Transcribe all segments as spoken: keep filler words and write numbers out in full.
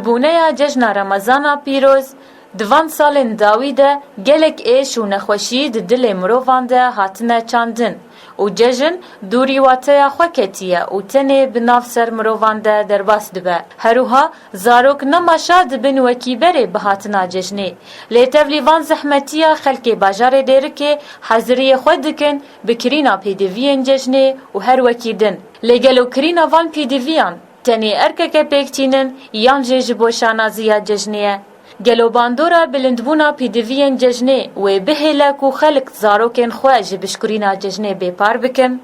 Bûneya cejna Remezana pîroz, di van salên dawî de gelek êş û nexweşî di dilê mirovan de hatine çandin û cejn dûrî wateya xwe ketiye û tenê bi nav ser mirovan de derbas dibe. Herwiha zarok nema şa dibin wekî berê bi hatina cejnê. Lê tevlî van zehmetiya xelkê bajarê Dêrikê heziriyê xwe dikin bi kirîna pêdiviyên cejnê û her wekî din. Lê gelo kirîna van pêdiviyan tenê erkeke pêk tînin yan jî ji bo şanaziya cejnê ye? Gelo bandora bilindbûna pêdiviyên cejnê wê bihêle ku xelk zarokên xwe ji bişkurîna cejnê bêpar bikin?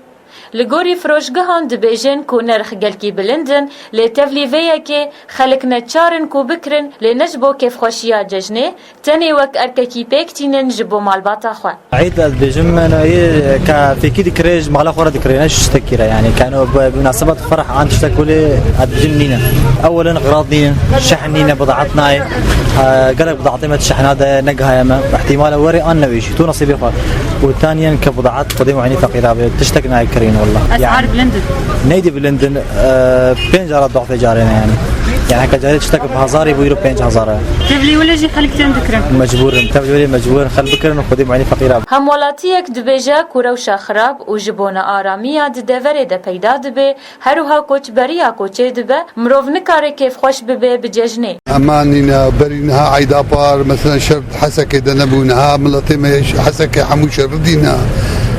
Li gorî firoşgehan dibêjin ku nerx gelkî bilind in, lê tevlî vê yekê xelk neçar in ku bikirin, lê ne ji bo kêfxweşiya cejnê, tenê wek erkekî pêk tînin ji bo malbata xwe. Eîd ez dibêjim, eno yê ke fêkî dikirê, ji mala xwe re dikirê, ne ji tiştekî re, yanî ke eno bi, bi minasebet ferh an tiştek wê lê ez dibêjim nîne. Ewelen xirab nîne, şehn nîne, bidaet nayê. E, gelek bidaetê me di şehna de negihaye me. Îhtîmal e were an newê jî, tu nesîbê xwe. Û taniyen ke bidaet Xwedê muînî feqîra be, tiştek nayê kirîn, wallah. Esar bilind in. Neydi bilind in, e, pênc ara duafê carê ne yanî. Yanî heke carê tiştek bi hezarê bû, îro pênc hezar e. Tevlî wele jî xelk tên dikirin. Mecbûr in, tevlî wele mecbûr in, xelk bikirin û Xwedê muînî feqîra be. Hemwelatiyek dibêje ku rewşa xirab û ji bo nearamiya di deverê de peyda dibe, her wiha koçberiya ku çêdibe, mirov nikare kêfxweş bibe bi cejnê. Ema nîne, berî niha eyda par, mesela şer Hesekê de nebû, niha miletê me Hesekê hemû şeridîne.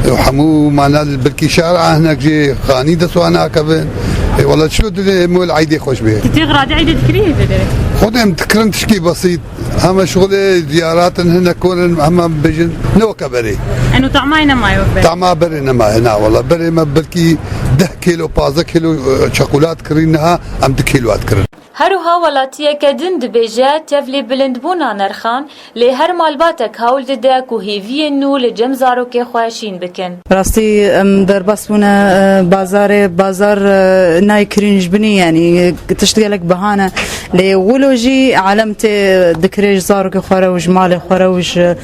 Û hemû mana li bilkî şer a hinek jê xanî dest wan nakevin. Ê wela çilo dilê hemû li eydê xweş bê. Tu tê xiradê eydê dikirî hê vê derê? Xwedê em dikirin tişkî besît. Heme şixulê ziyarat in, hinek kon in, heme bêjin ne weke berê. Eno tamayê nemaye wek berê? Tama berê nemaye, na wela. Berê me belkî deh kîlo, pazdeh kîlo, e, çekulat kirî, niha em du kîlo dikirin. Her wiha welatiyeke din dibêje, tevlî bilindbûna nerxan, lê her malbatek hewl dide ku hêviyên nû li cem zarokê xwe şîn bikin. Rastî em derbas bûne, e, bazarê, bazar, e, nayê kirîn ji binî, yanî, e, tişt gelek bihane. Lê wilo jî alem tê dikirê ji zarokê xwe re û ji malê xwe re û ji,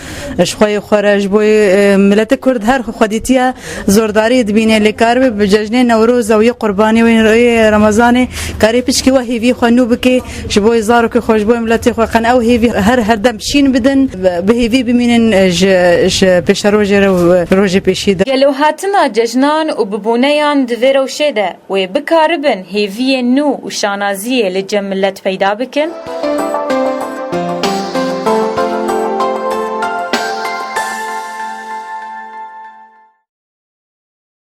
ji xweyê xwe re. Ji bo, e, miletê Kurd her xwedîtiye zordariyê dibîne, lê karibe bi cejnê Newroz ew yê Qurbanê wê yê Remezanê karê piçkî we hêvî xwe nû bike, ji bo zarokê xwe, ji bo miletê xwe, qen ew hêvî her, her dem şîn bidin, bi hêvî bimînin ji, ji pêşerojê re û rojê pêşî de. Gelo hatina cejnan û bibûneyan di vê rewşê de wê bikaribin hêviyên nû û şanaziyê li cem milet peyda bikin?